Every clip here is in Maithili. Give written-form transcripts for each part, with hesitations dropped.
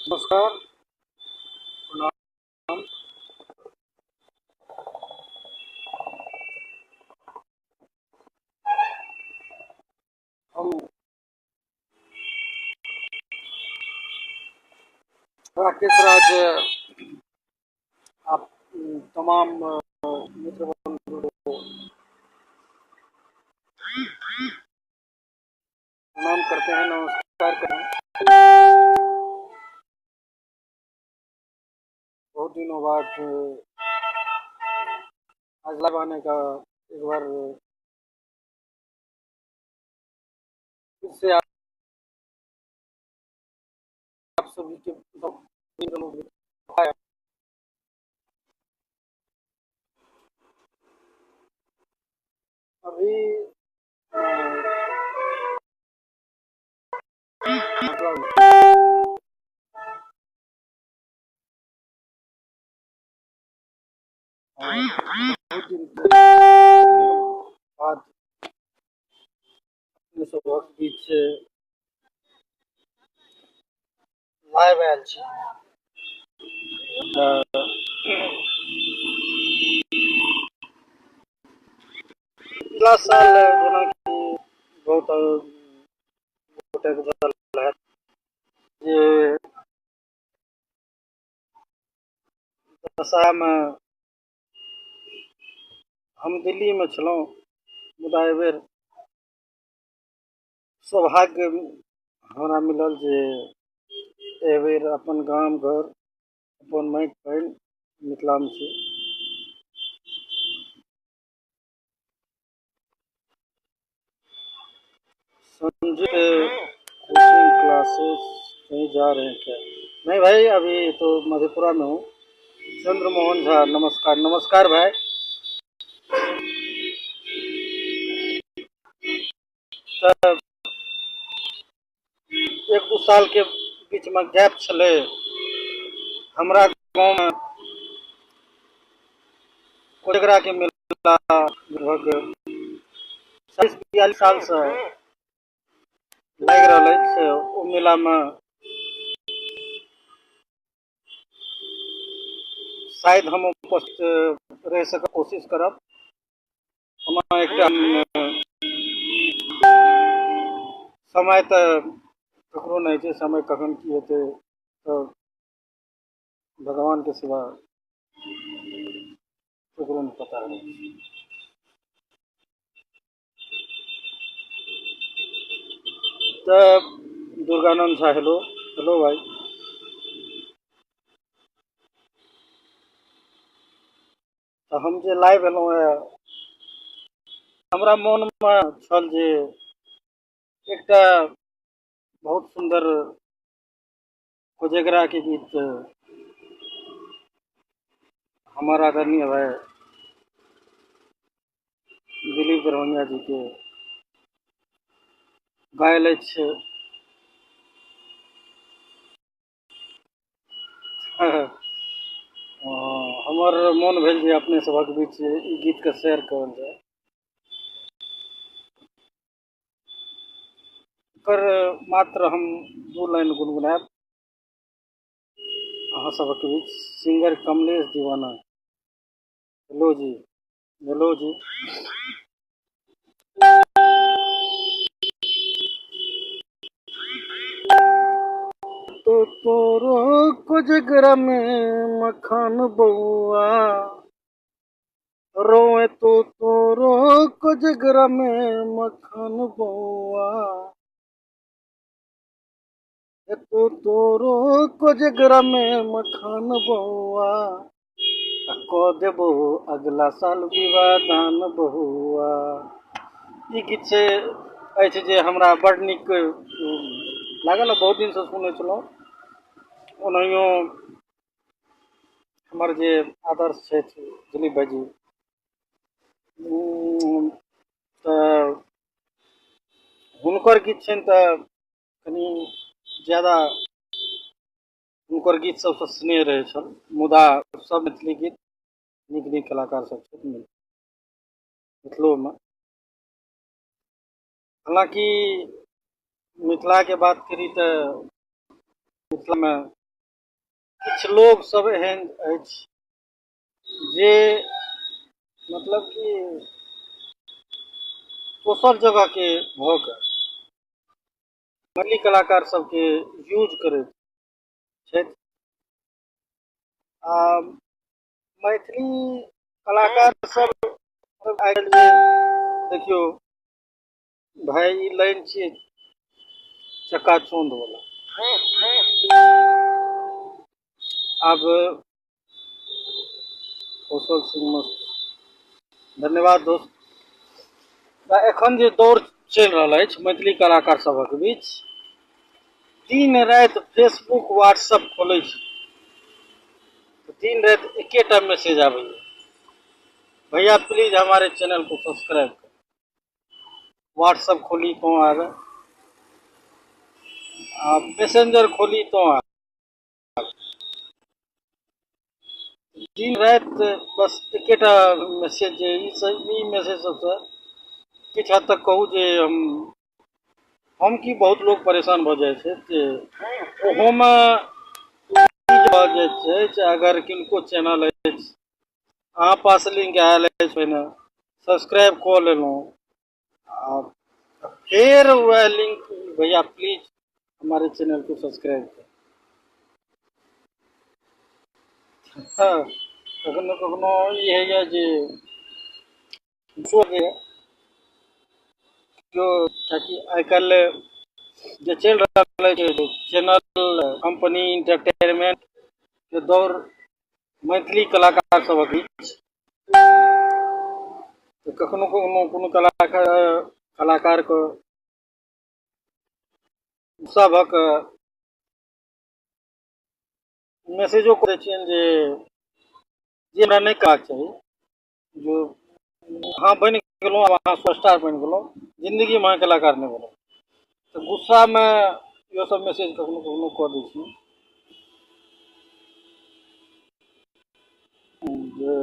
नमस्कार, प्रणाम। हम राकेश राज आप तमाम मित्र बंधु को प्रणाम करते हैं, नमस्कार करते हैं। बहुत दिनों बाद आज लाइव आने का एक बार फिर से आप सभी के अभी बहुत दिन बाद अपने सबहक बीच लाइव आयल छी। पिछला साल जेनाकि बहुत गोटेके बुझल हैत जे दशहरामे हम दिल्लीमे छलहुँ, मुदा एहिबेर सौभाग्य हमरा मिलल जे एहिबेर अपन गाम घर अपन माटि पानि मिथिलामे छी। संजय कोचिंग क्लासेस कहीं जा रहे हैं क्या? नहीं भाई, अभी तो मधेपुरा में हूँ। चंद्र मोहन झा नमस्कार। नमस्कार भाई। एक दू साल के बीच में गैप छलै। हमरा गाँव में कोजगरा के मेला लगभग 40-42 साल से लागि रहल अछि। ओ मेला में शायद हम उपस्थित रहि सक कोशिश करब। ओना एकटा समय तऽ ककरो नहि छै, समय कखन की हेतै तऽ भगवान के सिवा ककरो नहि पता रहै छै। तऽ दुर्गानंद झा हेलो, हेलो भाई। तऽ हम जे लाइव एलहुँ हेँ, हमरा मोनमे छल जे एकटा बहुत सुन्दर कोजगरा के गीत हमार आदरणीय भाई दिलीप दरभंगिया जी के गायल अछि। हमर मोन भेल जे अपने सभक बीच ई गीतके शेयर करल जाय। एकर मात्र हम 2 लाइन गुनगुनायब अहाँ सभक बीच। सिंगर कमलेश दीवाना, हेलो जी, हेलो जी। तो तोरो कोजगरा में मखान बउआ, रोए तो तोरो कोजगरा में मखान बउआ, तो तोरो कोजगरा में मखान बउआ, क देबो अगला साल विवाह दान बहुआ। ई गीत से अछि जे हमरा बड़ नीक लागल, बहुत दिनसँ सुनै छलहुँ। ओनाहियो हमर जे आदर्श छथि दिलीप भाईजी, तऽ हुनकर गीत छनि तऽ कनि ज्यादा हुनकर गीत सबसँ स्नेह रहै छल। मुदा सब मैथिली गीत नीक नीक कलाकार सब छथि मिथिलोमे। हालाँकि मिथिलाके बात करी तऽ मिथिलामे किछु लोग सब एहन अछि जे मतलब कि दोसर जगहके भऽ कऽ मैथिली कलाकार सबके यूज करैत छथि। आ मैथिली कलाकार सब आइ काल्हि जे देखियौ भाय, ई लाइन छियै चकाचौंध वाला। आब कौशल सिंह मस्त, धन्यवाद दोस्त। एखन जे दौड़ चलि रहल अछि मैथिली कलाकार सभक बीच, दिन राति फेसबुक व्हाट्सअप खोलै छी तऽ दिन राति एकेटा मैसेज आबैए, भैया प्लीज हमारे चैनल को सब्सक्राइब करो। व्हाट्सअप खोली तो आवे, आ मैसेंजर खोली तो आवे, दिन राति बस एकेटा मैसेज। जे ई मैसेज सबसँ किछु हद तक कहू जे हम की बहुत लोग परेशान भऽ जाइ छै, जे ओहोमे भऽ जाइ छै जे अगर किनको चैनल अछि, अहाँ पास लिंक आयल अछि, पहिने सब्सक्राइब कऽ लेलहुँ आ फेर वएह लिंक, भैया प्लीज हमारे चैनल को सब्सक्राइब करो। हँ, कखनो कखनो ई होइए जे केओ, कियाकि आइ काल्हि जे चलि रहल अछि चैनल कम्पनी इंटरटेनमेंट के दौर मैथिली कलाकार सभक बीच, तऽ कखनो कखनो कोनो कलाकारके सभक मैसेजो करै छियनि जे जे हमरा नहि करबाक चाही, जो अहाँ बनि गेलहुँ, आब अहाँ सुपरस्टार बनि गेलहुँ, जिन्दगीमे अहाँ कलाकार नहि बनब। तऽ गुस्सामे इहो सब मैसेज कखनो कखनो कऽ दै छी जे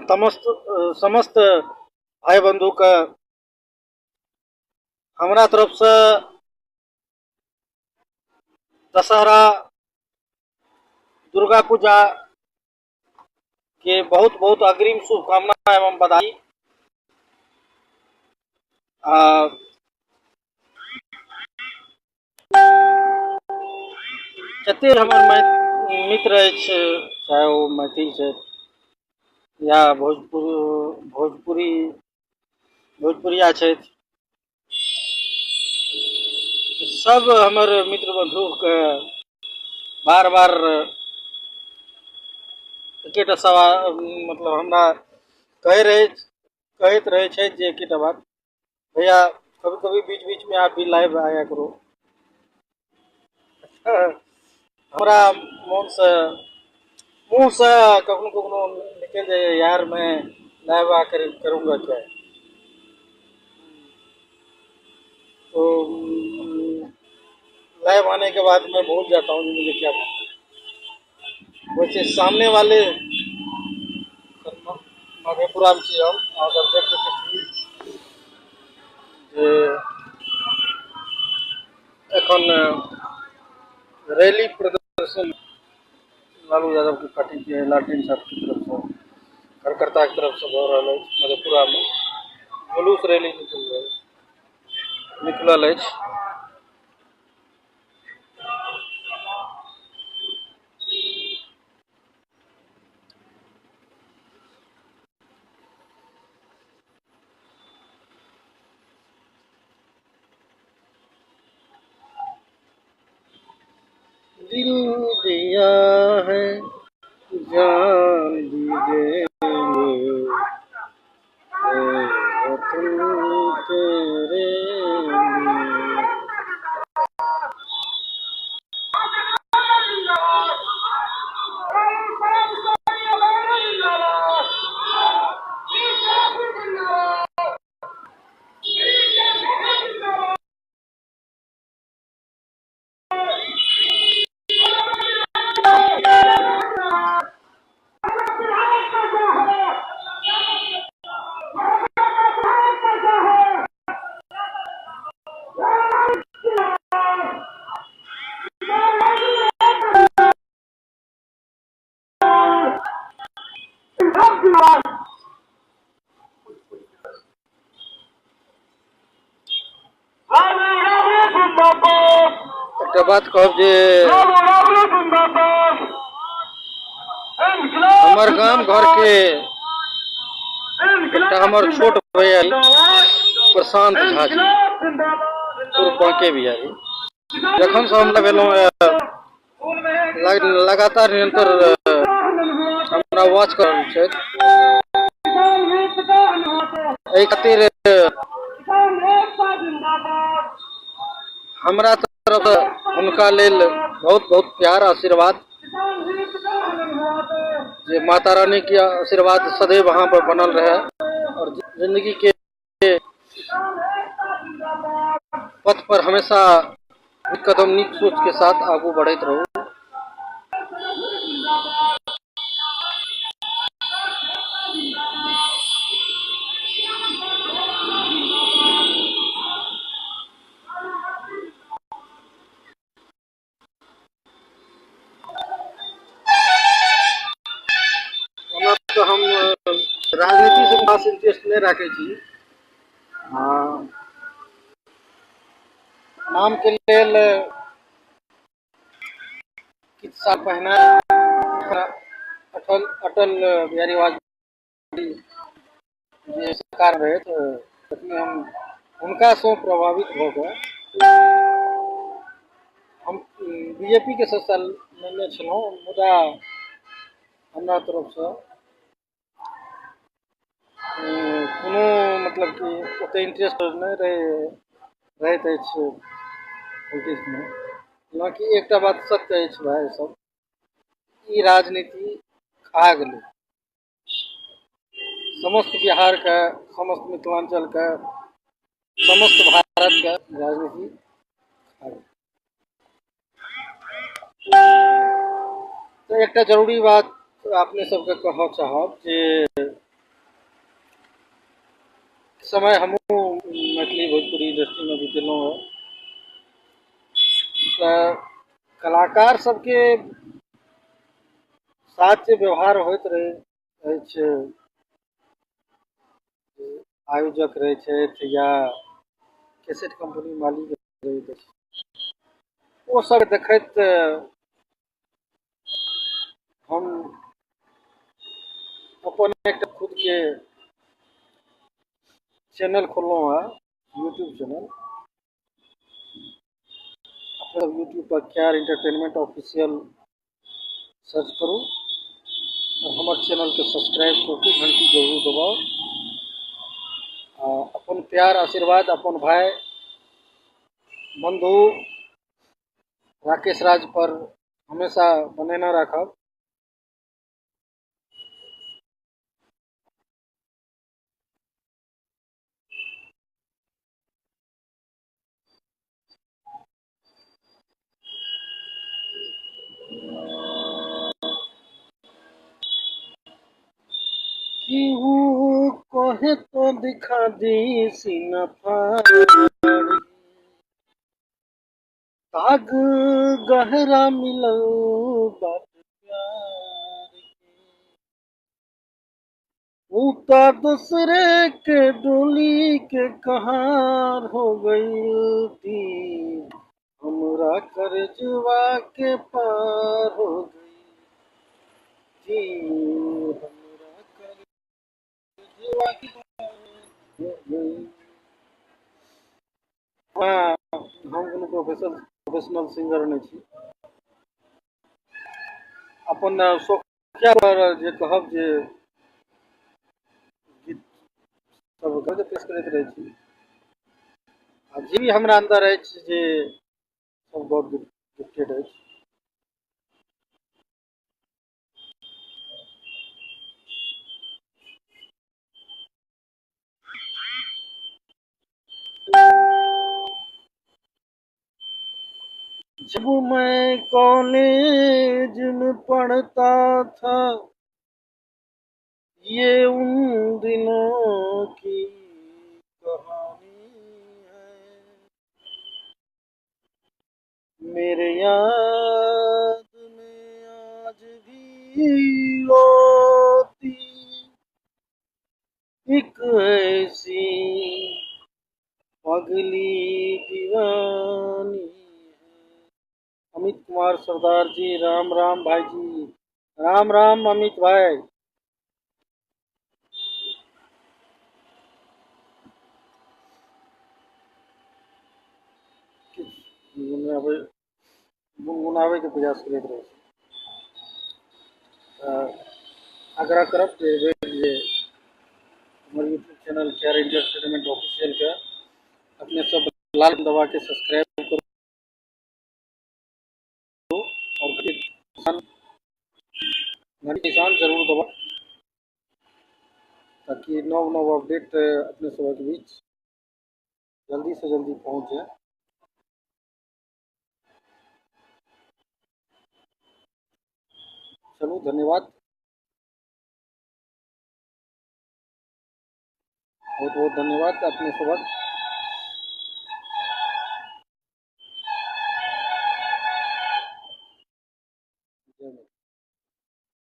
समस्त समस्त भाई बंधुके हमरा तरफसँ दशहरा दुर्गा पूजा के बहुत बहुत अग्रिम शुभकामना एवं बधाई। आ जते हमर मित्र अछि, चाहे ओ मैथिल छथि या भोजपुरी भोजपुरिया छथि, सब हमर मित्र बंधुके बार बार एकेटा सवाल, मतलब हमरा कहैत रहै छथि जे एकेटा बात, भैया कभी कभी बीच बीच में आप भी लाइव आया करो। हमरा मोनसँ मुँहसँ कखनो कखनो निकलि जाइए, यार मैं लाइव आकर करूँगा क्या। तो लाइव आने के बाद मैं भूल जाता हूँ मुझे क्या बोलना। वैसे सामने वाले मधेपुरा में छी हम, अहाँ सब देख सकै छी जे एखन रैली प्रदर्शन लालू यादव के पार्टी के लालटेन साहब की तरफ से, कार्यकर्ता के तरफ से भऽ रहल अछि। मधेपुरा में जुलूस रैली निकलल अछि। दिल दिया है जान भी देंगे वतन तेरे लिए। बात कहब जे हमर गाम घर के एकटा हमर छोट भैया प्रशांत झा जी पूर्व बांके बिहारी, जखन से हम भेलहुँ लगातार निरंतर हमरा वॉच कर रहल छथि। एहि खातिर हमरा तरफ हुनका लेल बहुत बहुत प्यार आशीर्वाद, जे माता रानी के आशीर्वाद सदैव वहाँ पर बनल रहे और जिंदगी के पथ पर हमेशा एक कदम नीक सोच के साथ आगू बढ़ैत रहू। ओना तऽ हम राजनीति से खास इंटरेस्ट नहि राखै छी। नाम के लेल किछु साल पहिने अटल बिहारी वाजपेयी जे सरकार रहै तऽ तखने हम हुनकासँ प्रभावित भऽ कऽ हम बीजेपी के सदस्य लेने छलहुँ, मुदा हमरा तरफसँ कोनो मतलब कि ओतेक इंटरेस्ट नहि रहैत अछि पॉलिटिक्समे। हालाँकि एकटा बात सत्य अछि भाइ सब, ई राजनीति खा गेलै समस्त बिहारके, समस्त मिथिलाञ्चलके, समस्त भारतके राजनीति खा गेलै। तऽ एकटा जरूरी बात अपने सबके कहऽ चाहब जे समय हमहूँ मैथिली भोजपुरी इंडस्ट्रीमे बितेलहुँ हँ, तऽ कलाकार सबके साथ जे व्यवहार होइत रहै अछि, आयोजक रहै छथि या कैसेट कम्पनी मालिक रहैत अछि, ओ सब देखैत हम अपन एकटा खुदके चैनल खोललहुँ हँ, यूट्यूब चैनल। अपना यूट्यूब पर के आर एंटरटेनमेंट ऑफिशियल सर्च करू और हमर चैनलके सब्सक्राइब कऽ के घंटी जरूर दबाउ। आ अपन प्यार आशीर्वाद अपन भाई बंधु राकेश राज पर हमेशा बनेने राखब। कि वो कहे तो दिखा दी सीना फाड़, दाग गहरा मिलल बात प्यार के, ऊ दूसरे के डोली के कहार हो गई थी, हमरा करजवा के पार हो गई थी, हमरा करजवा के पार हो गई। हाँ, हम कोनो प्रोफेशनल सिंगर नहि छी, अपन शौकिया पर जे कहब जे गीत सब गजब पेश करैत रहै छी, आ जे भी हमरा अन्दर अछि जे सब गॉड गिफ्टेड अछि। जब मैं कॉलेज में पढ़ता था, ये उन दिनों की कहानी है, मेरे याद में आज भी रोती एक ऐसी पगली दीवानी है। सरदार जी, राम राम भाई जी, राम राम अमित भाई। गुनगुनाबै के प्रयास करैत रहै छी। आग्रह करब जे हमर YouTube channel KR entertainment official के अपने सब लाल दबा के सब्सक्राइब करू और घंटी निशान जरूर दबाउ ताकि नव नव अपडेट अपने सबक बीच जल्दी से जल्दी पहुंच जाए। चलू धन्यवाद, बहुत बहुत धन्यवाद अपने सबक।